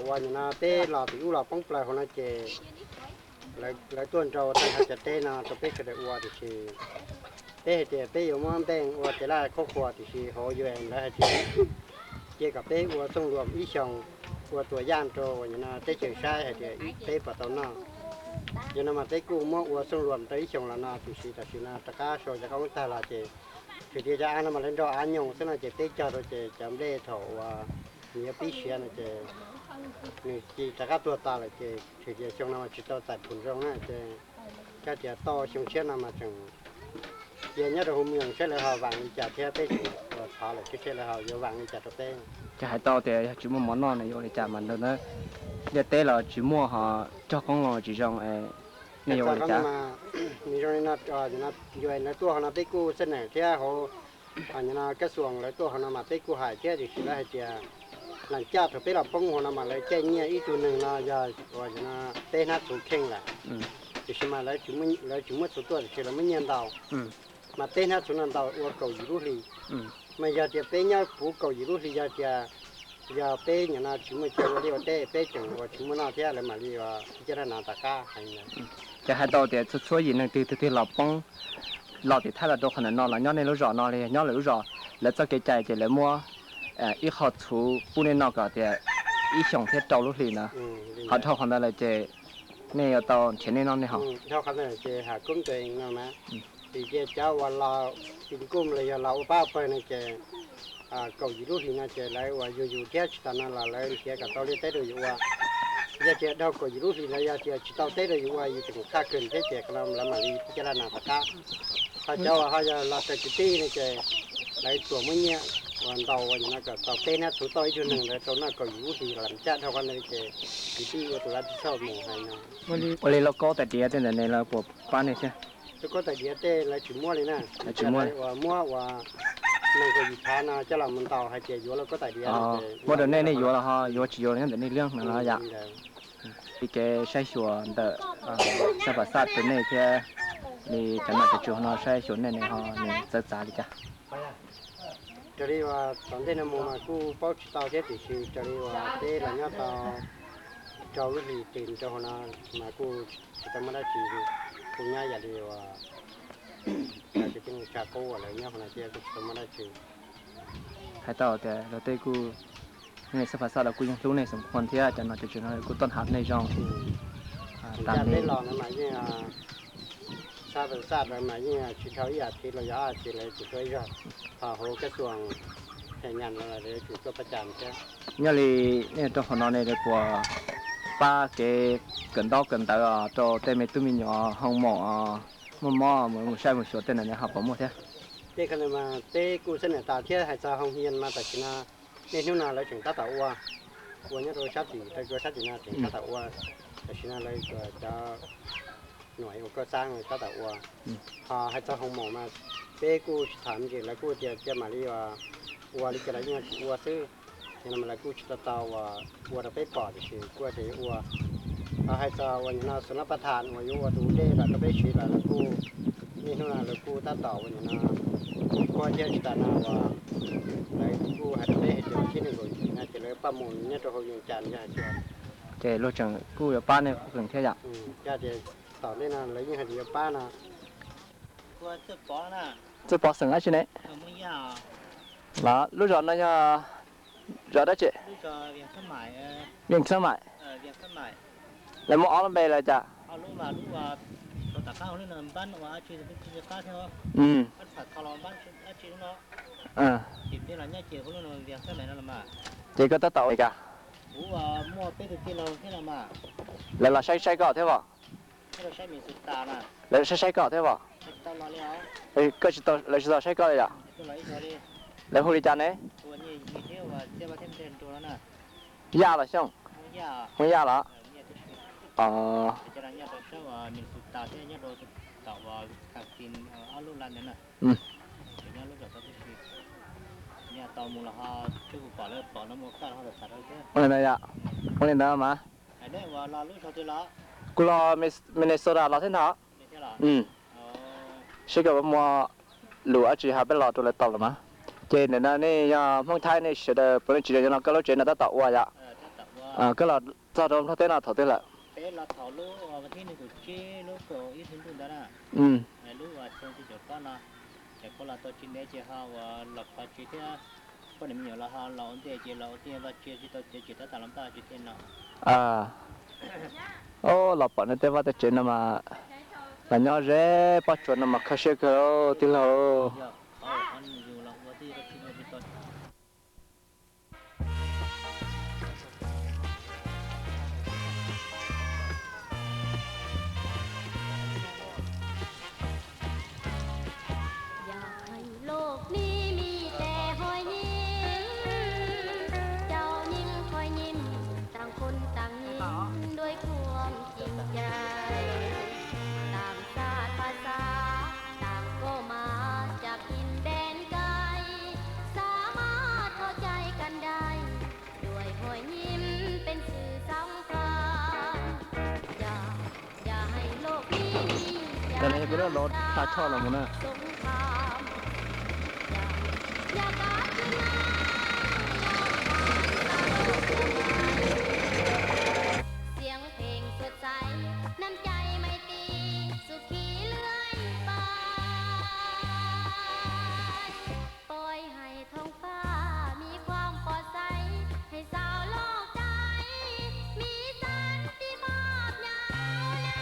Uas nim no peb los tim ub los poob plaws hauv no ces lawv tuaj nrau tej hav cov teb no rau peb sawv daws ua tiam sis peb hais tias peb yuav muab npeej ua tes laj qhuab qhuas tiam sis hauv UN lawv hais tias cia kom peb ua xooj luam ib xyoos, ua tuam yaj rau uas nim no teb chaws saib hais tias peb puas tau noj. Yog no mas peb kuj muab ua xooj luam rau ib xyoos los no tiam sis tam sim no rov qab sau cov qoob tag los ces txhais tias cov av no mas lawv nrau av nyoos xwb no ces peb cog rau ces cov nplej thaum uas nws yuav pib siav no ces nws cia rov qab tuag tas lawm ces txhais tias xyoo no mas tsis tau txais phum zoo na ces koj tias tau xyoo tshiab no mas tseem cia nyob rau hauv moos saib lawv ho vaam li cas thiab peb tseem ua thov lawm thiab seb lawv ho yuav vaam li cas rau peb. Ces hais tau tias yog tsis muaj mov noj no yuav ua li cas mas ntawd na, ntiaj teb los tsis muaj ho cog qoob loo tsis zoo, nej yuav ua li cas? Nws zoo li no, lawv tuaj hauv no peb kuj xab nam thiab hauv no kab xuas lawv tuaj hauv no mas peb kuj hais thiab tiam sis lawv hais tias lam caj thaum peb los poob hauv no mas lawv caij nyiaj ib tug neeg no yog uas peb hnab txhuv kheej lawm. Tiam sis mas lawv tsis muab txhuv tuaj tiam sis lawv muab nyiaj ntau, mas peb hnab txhuv no ntau ua kaum yim lub hli. Mas yog tias peb nyob puv kaum yim lub hli yog tias yog peb nim no tsis muaj chaw ua liaj ua teb peb tseem uas tsis muaj noj thiab lawv mam li ua caj dab no tom qab hais. Ces hais tau tias txhua txhua yim neeg twg twg twg los poob los tim Thaib los rau qhov ntawm no los nyob nej lub zos no li nyob lawv lub zos, lawv txoj kev cai ces lawv muab ib qho txhuv pub nej noj kom tias ib xyoos thiab rau lub hli na. Qhov dhau qhov ntawd lawm ces nej yuav tau nrhiav nej noj nej haus. Dhau qhov ntawd ces ha kub ntes no mas, vim tias cov uas los tim nkuj los yog los ua pab ua pawg no ces kaum yim lub hlis no ces lawv uas yug yus thiab tsis tas no los lawv nrhiav kom tau liaj teb rau yus ua. Yog tias dhau kaum yim lub hlis los yog tias tsis tau teb rau yus ua yus tseem qaj kawg thiab ces qhov no lawv mam li caj dab no rov qab. Ho cov uas ho yog los raws kwv tij no ces lawv tsuas muab nyiaj uas ntau uas nim no kom tau peb hnab txhuv tauj ib tug neeg ntawd rau noj kaum yim lub hlis los caj dhau qhov ntawd ces kwv tij ua tus lav tsis txhoj mus hais no. Ua li lauj kaub tais diav tej ntawd ne lawv puas pab nej thiab? Lauj kaub tais diav tej lawv tsis muab li na, lawv tsis muab, uas muab uas nees nkaum yim phav no coj los mus ntaus hais tias yuav lauj kaub tais diav no ces muab rau nej, nej yuav los ho yuav tsis yuav nyob ntawm nej liab no los yom. Li kev saib xyuas ntawm Xab Pas Xaj rau nej thiab li cov nom cov tswv no saib xyuas nej ne ho nws txawv txav li cas? Raws li uas tom ntej no mus mas kuj paub tsis tau thiab tiam sis raws li uas peb los nyob tau rau lub hlis tis rau hauv no mas kuj tsis tau muaj dab tsi, kuj nyob yam li uas cov tib neeg tshav kub uas lawv nyob hauv no thiab kuj tsis tau muaj dab tsi. Hais tau tias lawv tej kuj, nej Xab Pas Xaj los kuj yeej hlub nej xoom khuam thiab cov nom cov tswv no kuj tuaj hnav nej zoo. Tam sim no mas yeej, Xab Pas Xaj lawv mas yeej tsis dhau ib as thiv los yog ob as thiv lawv tsum tuaj ib zaug, ho hauv kab xuas hem nyas no lawv tsum tuaj pab cas thiab. Nyob li nej rau qhov no ne lawv puas pab kev kawm ntaub kawm ntawv rau tej me tub me nyuam hoo maum muaj mob mus saib mus xyuas tej ntawd ne ho puas muaj thiab? Tej qhov ntawd mas peb kuj xab nam tas thiab hais txog hoo hias mas tam sim no niaj hnub no lawv tseem tab tom ua, ua nyob rau sab tim, rau sab tim no tseem tab tom ua. Tam sim no lawv cov nuam ua koj xab tab tom ua. Ho hais txog hoo maum mas peb kuj tsis tham me ntsis lawv kuj tias cia mam li ua li cas lawv yeej tsis ua xwb. Yog no mas lawv kuj tsis tau tau ua rau peb pom tiam sis kuj tias yuav ua. Ho hais txog uas nim no xus nab pab tham uas yuav ua tus dej los rau peb siv los lawv kuj, niaj hnub no lawv kuj tab tom uas nim no kuj qhuab thiab tsis tas no uas lawv kuj hais rau peb hais tias ib nees nkaum yim no ces lawv paj mus nyob rau hauv Vias Cas no yog hais tias, ces luag tseem kuj yuav pab nej qhov qees thiab yom. Yog tias tom ntej no lawv yeej hais tias yuav pab no. Txawj Pov xeem dab tsi ne? Los lub zos no yog zos dab tsi? Vias Khab Maim. Lawv muaj ob lub npe lawm cas? Ces koj tab tom ua li cas? Lawv los saib saib koj thiab os? Lawv saib saib koj thiab os? Koj tsis tau, lawv tsis tau saib koj li yom? Lawv hu li cas ne? Yaj los Xyooj? Hmoob Yaj los? Ua li ntawd yom? Ua li ntawd mas. Kuv los Minnesota los thiab ntag. Seb koj muaj lus dab tsi ho peb los rau lawv tau los mas. Ces ntawm no nej yog Hmoob Thaib nej sawv daws puav leej tsis zoo no koj lub tsev no tab tom ua yom? Koj los txog rau nplog teb no thaum twg lawm? Peb los thaum lub vas thib nees nkaum tsib lub kaum ib hli ntuj ntawd na. Lub vas xyoo tsis caum tob no, ces koj los tau tsis ntev ces ho uas los kov tsis thiab, poj niam me nyuam los ho los ua ntej ces los ua tiag los tsis tsis tau tiav tsis tab tom los npaj tsis thiaj no. Los pom nws tej vaj tej tsev no mas los nyob ze pob tsuas no mas kho siab kawg tij laug. Yog hais lub nib mis tes hos nyim, cau nyim qhov nyim, taag khun taag nyim duab khuam cim cai. Taag xav pha xav, taag kos mas cab kim ntees kais, xav mas thaus cai kan dai, duab hos nyim pes xwm xav pha. Yog hais lub nib mis, yog nab tas, xoob kham. Yog kab khwb mas, lawm tas, xav lub kua mais, xeev pheej suav xaiv, nab cai mais tis, xu khi lwj pais. Pab hais thooj pab mis khuam pom xaiv, hais xaus lub dai, mis xav tis pab nyaum na.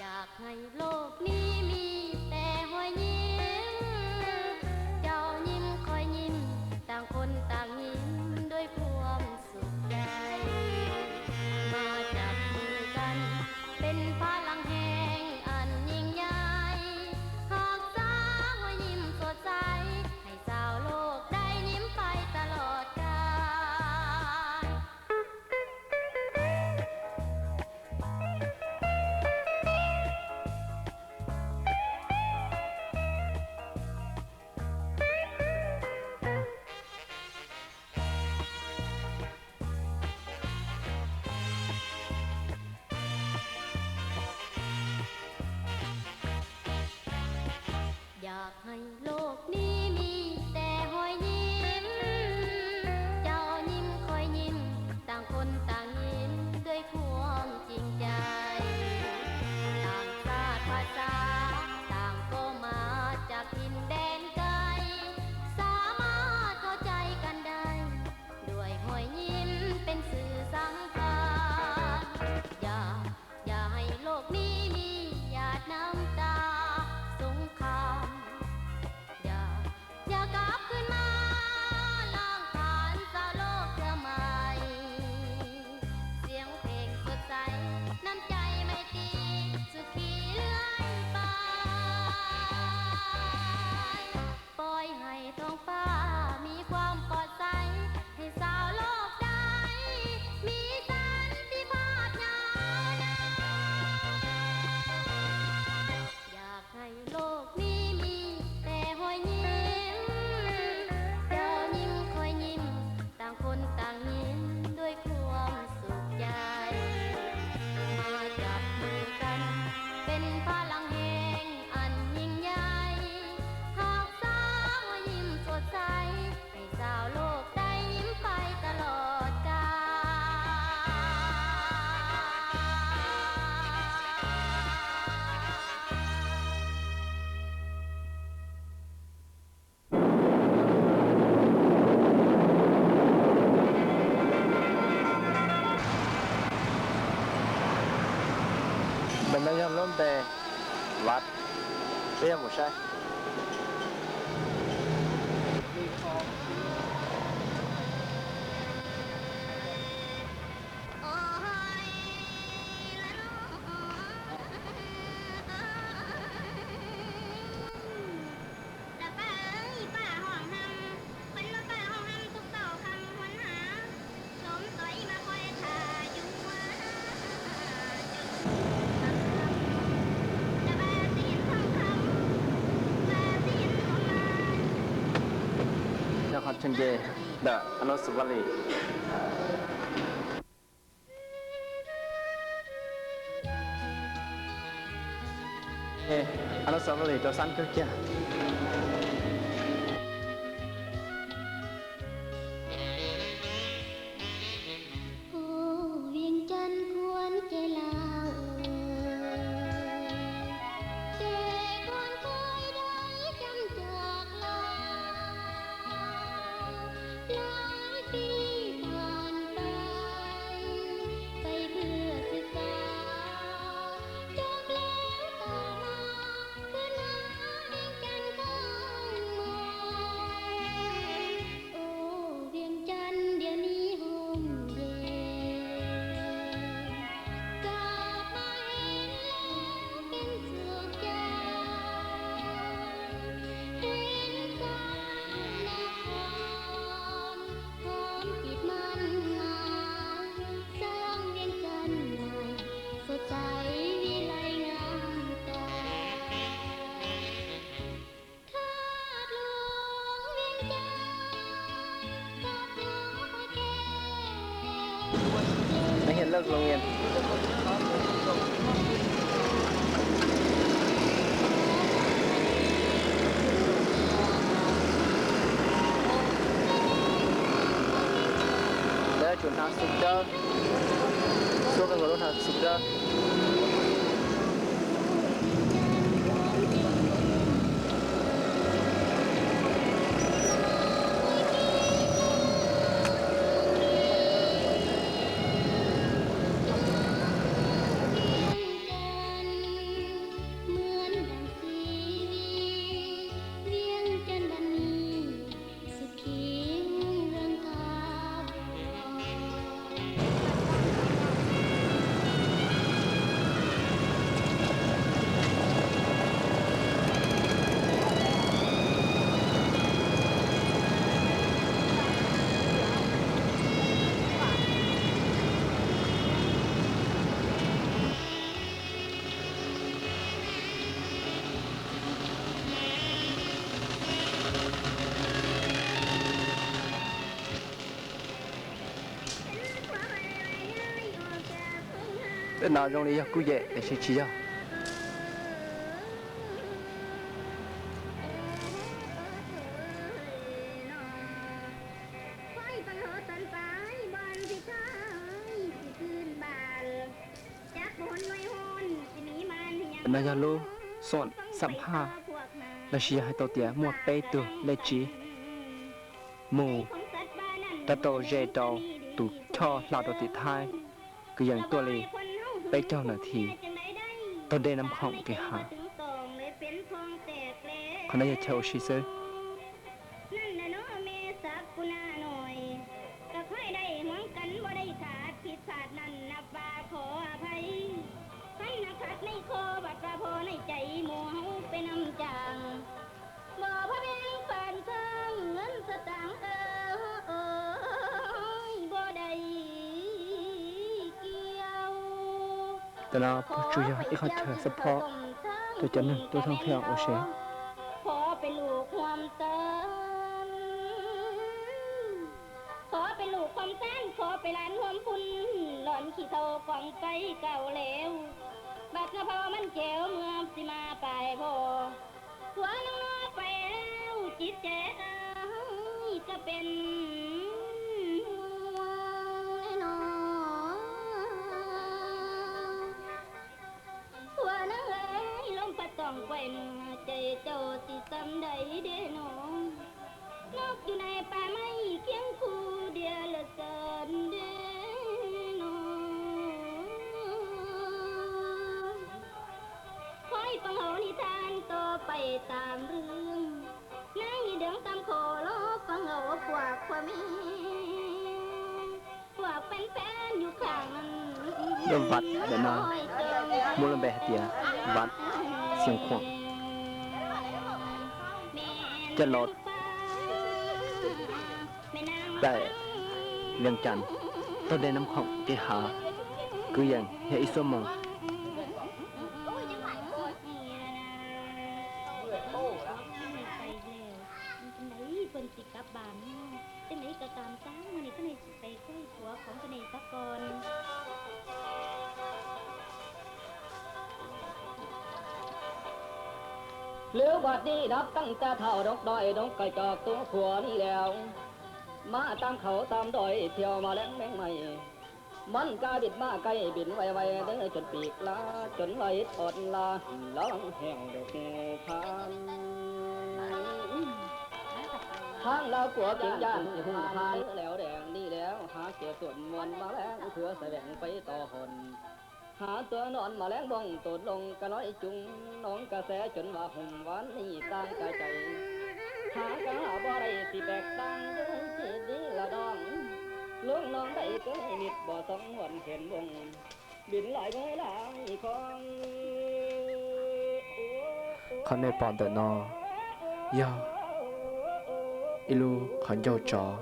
Yog hais lub nib mis tes hos nyim, cau nyim qhov nyim, taag khun taag nyim duab khuam xu cai. Mas cab mus kan, pes pha laaj heev as nyeem nyai, hos xav hos nyim suav xaiv, hais xaus lub dai nyim pais tas los kais. Yog hais lub nib mis tes hos nyim, cau nyim qhov nyim, taag khun taag nyim duab khuam cim cai. Taag xav pha xav, taag kos mas cab kim ntees kais, xav mas thaus cai kan dai, duab hos nyim pes xwm xav pha. Yog, yog hais lub nib mis, yog nab tas, xoob kham. Yog, yog kab khwb mas, lawm tas, xaus lub kua mais, xeev pheej suav xaiv, nab cai mais tis, xu khi lwj pais. Pab hais thooj pab mis khuam pom xaiv, hais xaus lub dai, mis xav tis pab nyaum na. Yog hais lub nib mis tes hos nyim, cau nyim qhov nyim, taag khun taag nyim duab khuam xu cai. Mas cab mus kan, pes pha laaj heev as nyeem nyai, hos xav hos nyim suav xaiv, hais xaus lub dai nyim pais tas los kais. Ntawm no yog lub npe Vaj, peb yuav mus saib. Yog qhov tsheej ze ntawm Anuasawvalis. Anuasawvalis rau xab kawg kiag. Lawv hloov yas. Lawv tsuas hnav xub dawb, suab kawg nkaus lub hnav xub dawb. Tej no zoo li yog kuj yem tiam sis tsis yog. No yog lub xoom xam haj, los sis yog hais tau tias muaj peb tug lej tsib mus rau tau ze rau tus choj hla rau tim Thaib, kwv yees tuaj li peb caug nas this taug dej Nab Khoom kev hav. Qhov no yog chaw ua si xwb. Tam no puas tsuas yog ib qhov chaw xab phob rau cov neeg tuaj thooj thiab ua si. Qhov peb lus qhuam xab, qhov peb lus qhuam xab, qhov peb lam huam pun los khi thau koom pais kaus leu, npaj txog phau maj cev mus tsis mas pais vos, ua neej no pais leu tsis ces koj pem muaj no. Ua neej lawm lub pas toom kuaim nuav ces caum tsis xam dai dej no, noj cw nai pas maj khiab khu diav lawm xam dej no. Qhov ib pab hauv ni than to pais tam rwg, neej ni deev tam khov los pab hauv puas khuam me, puas peb peb yug khaam. Lub vaj ntawm no muaj lub npe hais tias vaj Xeev Khuam, coj los tawm Vees Cas taug dej Nab Khoom kev hav, kwv yees yog ib xuab moos. Lub vaj ni nab tag tas thaum doog doj doog koj cov tub qhua ni lawm, mas tam khauv tam doj thiab mas leej meej mej, maj kab bim maj kab bim vai vai, teb cuam pim lab cuam laj ib ot laj, lab leej heev lug pab. Hav laj kuam ceev yaj hu pab lawm dees li lawm, hav kiav tuam muam mas leej khwv xaiv veem peb tau hon, hav tuam noom mas leej voog tus loo kab loj ib coob noog kab xev cuam vaj hoom vaj ni tag kab cai, hav kab vaj dai tsis pem tag tsis dib laj doj, lub noog dai kab nij pom xoob muam heev voog, bim laj voog laj kho. Qhov nej pom ntawm no yog ib lub qhov ncauj tsov,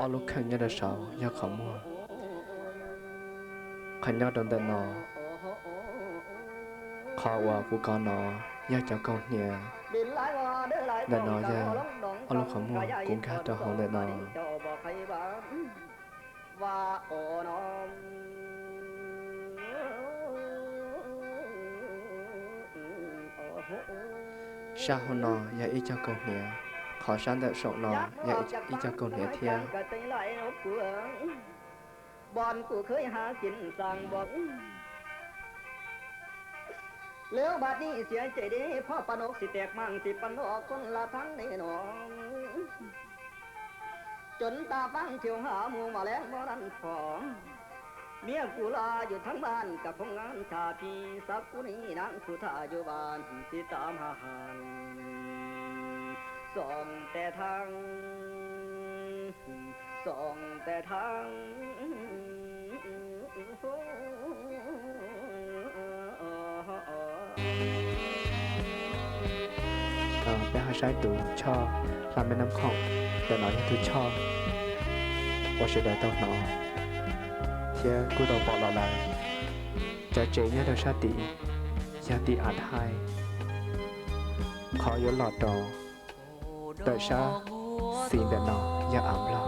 ob lub kheej nyob rau saud yog qhov muag. Qhov nyob rau ntawm no, qhov uas kuv kov no yog cov kaug hniav. Ntawm no yog ob lub qhov muag kuv nkag rau hauv ntawm no. Sab hauv no yog ib co kaus hniav, qhov sab ntawm saum no yog ib co kaus hniav thiab. Peb ho saib tus choj hla me nam khoom, ntawm no yog tus choj uas sawv daws tau hnov thiab kuj tau pom los lawm. Cov tsev nyob rau sab tid yog tim av thaib, qhov yuav los rau ntawm sab xis ntawm no yog av nplog.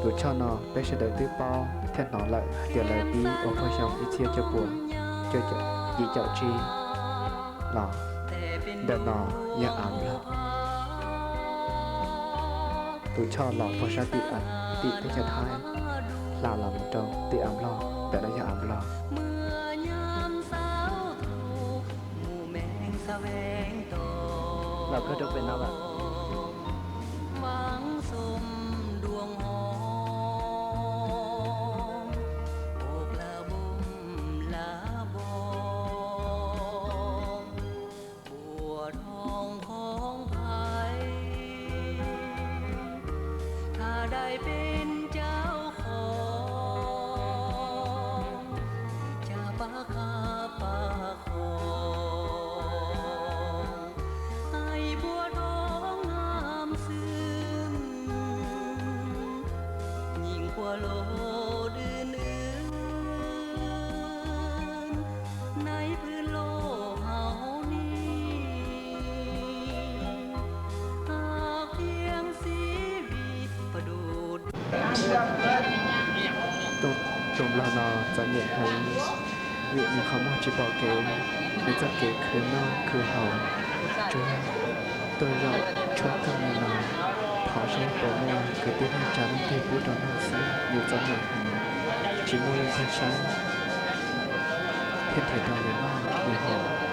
Tus choj no peb sawv daws twb paub thiab hnov lawm hais tias lawv pib ua pog xyoo ib txhiab cuaj puas yim caum tsib los. Ntawm no yog av nplog. Tus choj los puag sab tim teb chaws Thaib hla los mus rau tim av nplog, ntawm no yog av nplog. Los kawg rau pem no lawm. Tus nplog no txom nyem heev, vim nws qhov muag tsis pom kev, nws txoj kev khwv noj khwv haus tsuag, tuaj zaum tshuab kawg li no. Thov seb puas muaj kwv tij neej tsa leej twg pub rau noj xwb, nws txom nyem heev, tsis muaj leej twg saib thiab nrhiav rau nws noj nws haus.